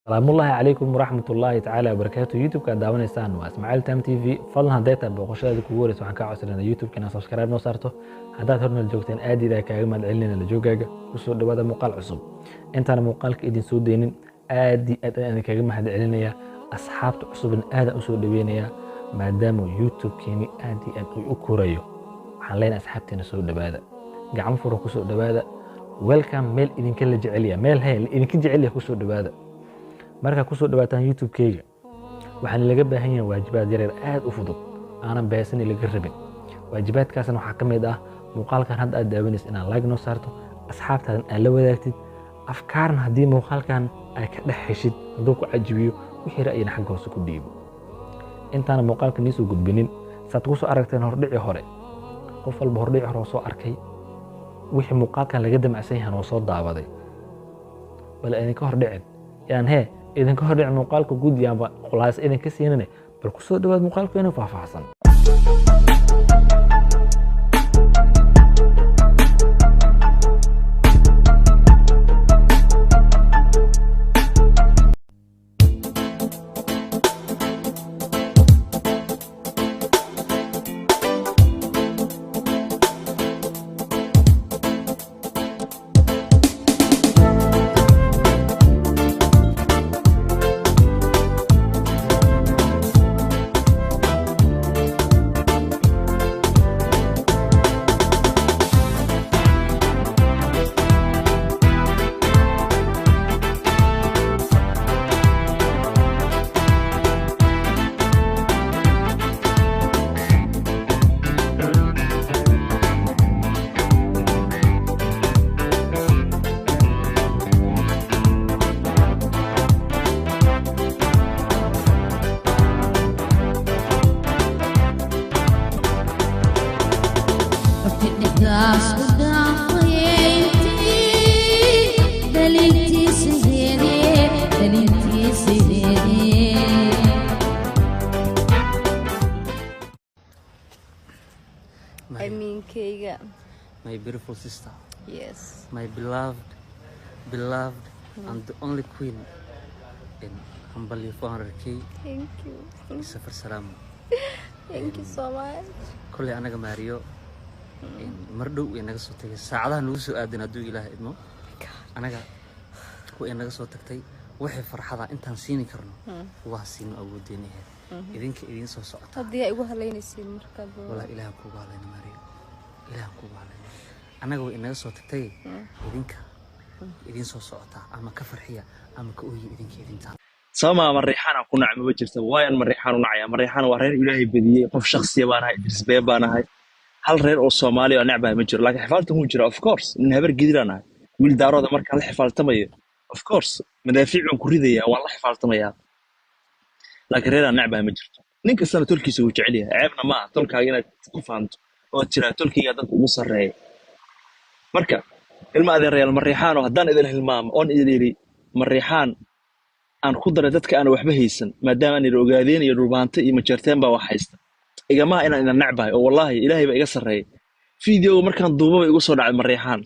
Salaamullaahi calaykum waraxmatullaahi tacaala wabarakaatu. YouTube-ka aad daawanaysaan waa Ismaaciil Tam TV. Fadlan, hadday tahay booqashadaada kugu horeysa, waxaan kaa codsanayna YouTube-ka inaad subscribe noo saarto. Haddaad hornal joogteen, aad idaa kaaga mahad celinayna la joogaaga. Kusoo dhawaada muuqaal cusub. Intaana muuqaalka idin soo deynin, aad iyo aad ayaan idinkaga mahad celinaya. Asxaabta cusubna aadaan usoo dhaweynayaa, maadaama YouTube-keeni aad iyo aad uu u korayo. Waxaan leenahay, asxaabteena soo dhawaada, gacmo furan kusoo dhawaada. Welcome. Meel idinka la jecelya, meel he idinka jecelya, kusoo dhawaada. Markaa kusoo dhawaataan YouTube-keyga, waxaan laga baahan yahay waajibaad yaryar aad u fudud, aanan beesani laga rabin. Waajibaadkaasna waxaa ka mid ah muuqaalkan hadda aad daawanaysa inaad like noo saarto, asxaabtaadan aad la wadaagtid, afkaarna haddii muuqaalkan aad ka dhex heshid, hadduu ku cajibiyo, wixii ra'yina xagga hoose ku dhiibo. Intaana muuqaalka niisoo gudbinin, saad kusoo aragteen hordhici hore, qof walba hordhici hore oo soo arkay wixii muuqaalkan laga damacsan yahan oo soo daawaday. Bal idinka hordhicin yaan hee idinka hordhicin muuqaalka guud, yaanba khulaas idinka siinane. Bal kusoo dhawaad muuqaalka inuu faahfaahsan. Dhexdaas u dhaafayintii dhaliiltiisa heede, dhaliiltiisa heede. My, Amiinkayga. My beautiful sister, Yes. my beloved, beloved, and the only queen in Hambalyo 400K. Thank you. Safar salaamo. Thank you so much. Kolay anaga Maariyo mar dhow way naga soo tagay, saacadaha nagu soo aadan hadduu Ilaah idmo. Anaga way naga soo tagtay. Waxay farxada intaan siini karno waa siino, awooddeena ahayd. Idinka idiin soo socota. Haddii ay igu halaynaysiin marka. Walaa Ilaah kugu halayna, Maariyo, Ilaah kugu halayna. Annaga way inaga soo tagtay, idinka idiin soo socotaa. Ama ka farxiya ama ka ooyi, idinka idintaa. Sababaa Mareexaan aan ku nacay maba jirta. Waayan Mareexaan u nacaya? Mareexaan waa reer Ilaahay badiyey. Qof shakhsiya baan ahay, Idris Bee baan ahay. Hal reer oo Soomaali oo necbahay ma jiro, laakiin xifaaltan wuu jira, of course. Nin Habar Gidiraan ahay, wiil Daarooda markaan la xifaaltamayo, of course madaafiic baan ku ridayaa, waan la xifaaltamayaa, laakiin reer aan necbahay ma jirto. Nin kastana tolkiisa wuu jecel yahay, ceebna maaha tolkaaga inaad ku faanto oo tiraa tolkayga dadka ugu sarreeya. Marka ilma adeerayaal Mareexaano, haddaan idin hilmaamo oon idin idhi Mareexaan aan ku daray dadka aan waxba haysan, maadaama aan idhi Ogaadeen iyo Dhulbaante iyo Majeerteen baa wax haysta, igamaha inaan idin necbahay oo wallaahi Ilaahay baa iga sarreeya. Fideoga markaan duubaba igu soo dhacay Mareexaan.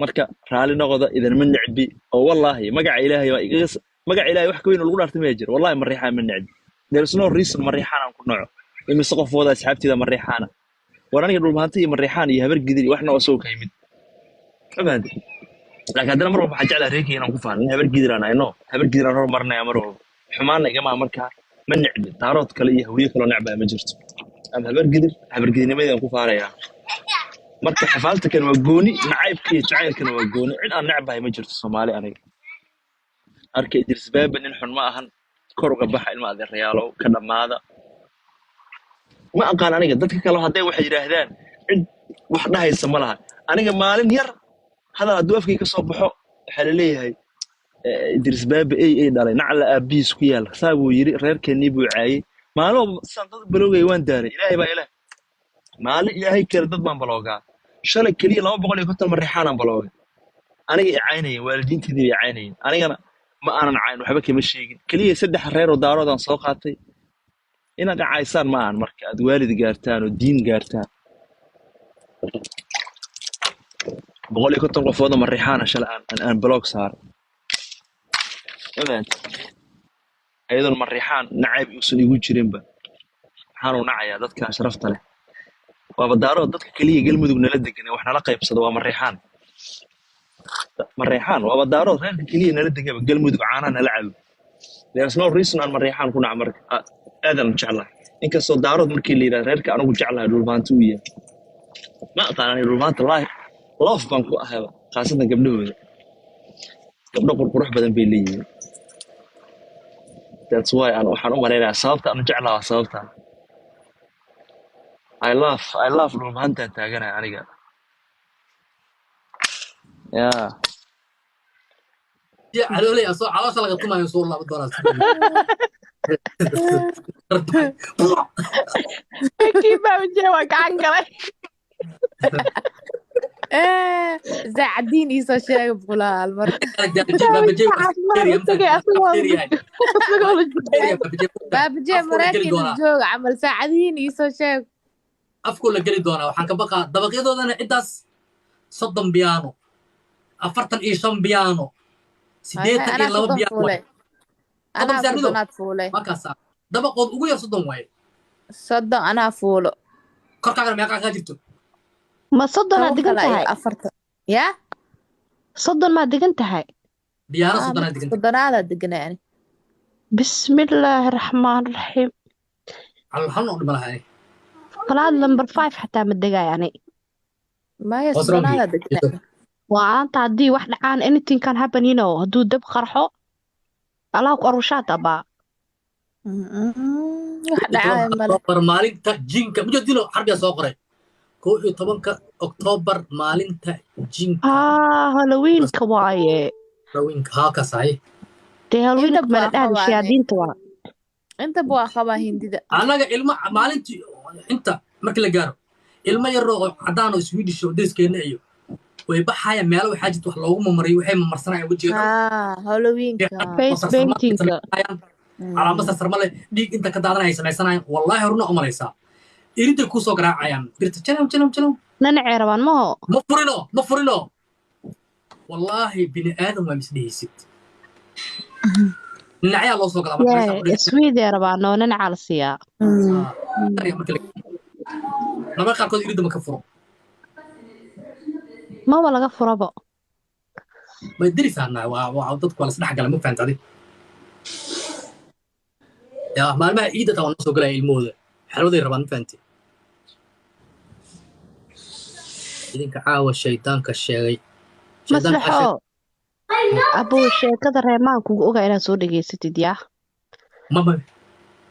Marka raali noqoda, idinma necbi oo wallaahi magaca Ilaahay baa igaga, magaca Ilaahay wax ka weyn oo lagu dhaartay maya jiro. Wallahi Mareexaan ma necbi. There is no reason Mareexaan aan ku naco. Imise qof wada asxaabteeda Mareexaana? War aniga Dhulbaante iyo Mareexaan iyo Habar Gidir iyo waxna oo soo ka yimid, ma fahanti? Laakiin haddana mar walba waxaan jeclahay reerkayga inaan ku faano. Nin Habar Gidir aan ahay, no, Habar Gidir aan horumarinaya mar walba. Xumaanna igamaha. Markaa ma necbi Daarood kale iyo Hawiye kaloo necbaya ma jirto. Ama Habar Gidir, Habar Gidirnimadii ku faanayaa. Marka xifaaltakan waa gooni, nacaybka iyo jacaylkana waa gooni. Cid aan necbahay ma jirto Soomaali aniga. Arka, Idris Baaba nin xun ma ahan. Kor uga baxa, ilma adeerayaalow, ka dhammaada. Ma aqaan aniga dadka kale hadday waxay yidhaahdaan, cid wax dhahaysa ma laha. Aniga maalin yar hadal hadduu afkay ka soo baxo, waxaa la leeyahay Idris Baaba ey dhalay, nacla aabihiis ku yaal, saa buu yidhi, reerkeennii buu caayey. Maalin walba sidaan dad baloogaya waan daaray. Ilaahay baa ilaah, maalin Ilaahay kale dad baan baloogaa. Shalay keliya 250 Mareexaanaan baloogay. Aniga i caynayeen, waalidiinteedii bay caynayeen, anigana ma aanan cayn, waxba kama sheegin. Keliya saddex reer oo Daaroodaan soo qaatay. Inaad i caysaan ma ahan marka aad waalid gaartaan oo diin gaartaan. 150 qofood oo Mareexaana shalay aan block saaray. Ma fahanti? Ayadoon Mariixaan nacayb uusan igu jirinba, waxaanu nacayaa dadka sharafta leh. Waaba Daarood dadka keliya Galmudug nala degan ee wax nala qaybsado waa Mariixaan. Mariixaan waaba Daarood reerka keliya nala degaba Galmudug, caanaha nala cabo. There's no reason aan Mariixaan ku naco. Marka aadan u jeclahay, inkastoo Daarood markii la yidhahdo reerka anigu jeclahay Dhulmaanta uu yahay. Ma aqaan ani Dhulmaanta, laahi love baan ku ahayba, khaasatan gabdhahooda. Gabdho qurqurux badan bay leeyihiin. That's why aan waxaan u malaynayaa sababta aan u jeclahay waa sababta I love Dhulmaantaan taaganahay aniga, yeah. Ya calooley asoo caloosha laga tumayo soo laaban doonaa. Kii Baabajee waa gacan galay. Saacadiin iisoo sheega boqolaal mar. Baabajee caafimaad u tagay asagoo la joogo. Baabajee Maraykan jooga camal, saacadiin iisoo sheeg. Afkuu la geli doonaa. Waxaan ka baqaa dabaqyadoodana ciddaas 30 biyaano, 45 biyaano, 82 Anaa 30 biyaano fuulay. waaye. 30 Anaa saarnido 30aad fuulay. Markaasaa dabaqood ugu yar 30 waaye. 30 anaa fuulo. Korkaagana meeqaa kaa jirto? Ma 30aad Toban degan kale iyo tahay? 40 yaa. 30 maad degan tahay? Biyaano Ah, 30aad marka deganta. 30aadaa deganaa ani. Bismillaahi raxmaan raxiim. Calool xanuun u dhima lahaa ani. Falaad number 5 xataa ma degaay ani. Maya, What's wrong 30aadaa here? deganaa. Waa aanta haddii wax dhacaan, anything can happen, you know. Hadduu dab qarxo, Allah ku arushaad abaa. Wax dhacaya male. Oktoobar maalinta jinka mujeedino xarbiyaa soo qoray, 11-ka Oktoobar maalinta jinka. Ah, Halloweenka waaye. Halloweenka halkaas ahay. Dee Halloweenka Intaba mala waa dhahda qabaa ani. shayaadiinta waa. Intaba waa qabaa hindida. Annaga ilma maalintii inta markii la gaaro, ilmo yaroo oo caddaan oo Swedish oo deriskeenna iyo way baxaya meelo waxaa jirta wax loogu mamariyo, waxay mamarsanayaan wejiga dhan. Haa, Halloweenka. Face oo sarsarma paintingka. samaysanayaan, calaamad sarsarma leh, dhiig inta ka daadanaya samaysanayaan. Wallaahi horuna u malaysaa irintay kusoo garaacayaan birta, jalow jalow jalow. Nanacay rabaan maho. Ma furino, ma furino. Wallaahi bini aadam waa misdhehaysid, dhinacyaa loo soo galaa marka meesha ku Yeah, dhigta. Sweden rabaan oo nanacaa la siiyaa. Marka marka qaarkood iridda ma ka furo. Maba laga furabo. Way derisaanaa, waa dadku waa lasdhex gala, ma fahanta adi? Yaa maalmaha ciidda taa waa noo soo galaya ilmahooda, xalwaday rabaan, ma fahanti? Idinka caawa shaydaanka sheegay, shaydaanka waxaa sheegay. Maslaxo. Abuu, sheekada reemaan kugu ogaa inaad soo dhegaysatid yaa. Ma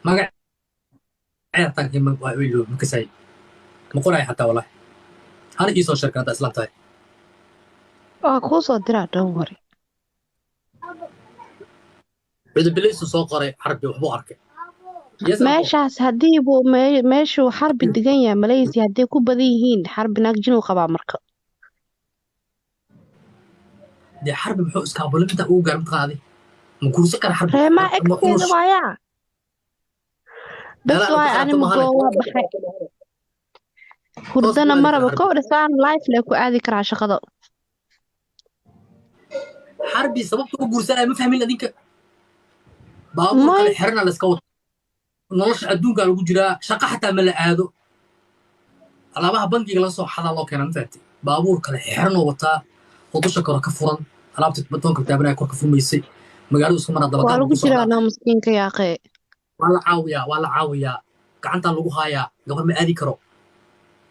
magaceeda tankii ma waa ilo ma kasay, ma qoraya xataa. Wallahi hana ii soo sheegay haddaa islaam tahay. Waa kuu soo diraa, don't worry. Cudubilaysu soo qoray xarbi waxbuu arkay. Yes, abo. Meeshaas haddii buu meeshuu xarbi degan yahay Malaysia hadday ku badan yihiin xarbi naag jinuu qabaa marka. Dee xarbi muxuu iskaabulinta ugu gaaray mataqaana? Ma guursan kara xarbi? Reemaa Ma inuu egteeda waayaa. Bas meelaha waay ku ani xirto mahane. mugoo waa baxay. Toos buu Hurdana aadi karaa maraba xarbi. Kow dhisaan life le ku aadi karaa shaqada. Xarbi sababta u guursanaya ma fahmin adinka. Baabuur May kale xirana la iska wato, nolosha adduunka lagu jiraa, shaqo xataa ma la aado, alaabaha bangiga la soo xadaa loo keenaa, ma fahamtay? Baabuur kale xiranoo wataa oo dusha kore ka furan, alaabta batoonka taabanaya kor ka furmaysay, magaaladu isku maraa waa dabagaab lagu ku socdaa. jiraa noo miskiinka yaaqee. Waa la caawiyaa, waa la caawiyaa, gacantaa lagu haayaa. Gabar ma aadi karo,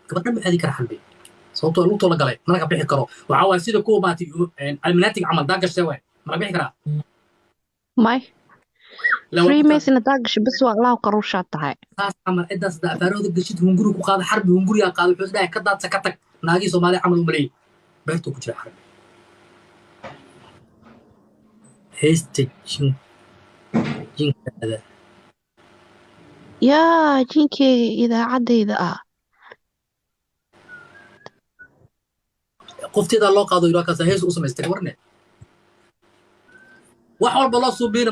gabadhan ma aadi kara xalbi, sababtoo lugtoo la galay mana ka bixi karo. Waxaa waaye sida kuwa maaragtay alminatig camal daa gashtay waay, mana bixi karaa. May La waa Freemason haddaa gasho bas waa Allahu qaruushaa tahay. Saas camal ciddaas haddaa afaarahooda gashid hunguri ku qaada. Xarbi hunguriyaa qaada, wuxuu isdhahay ka daadsa ka tag, naagihii Soomaaliya camal u maleeyay beertuu ku jira xarbi. Heesta jin jinkaada. Yaa jinkeyga idaacaddayda ah. Qofteedaa loo qaado yidhi, kaasa hees u samaystay warne, wax walba loo suubiina.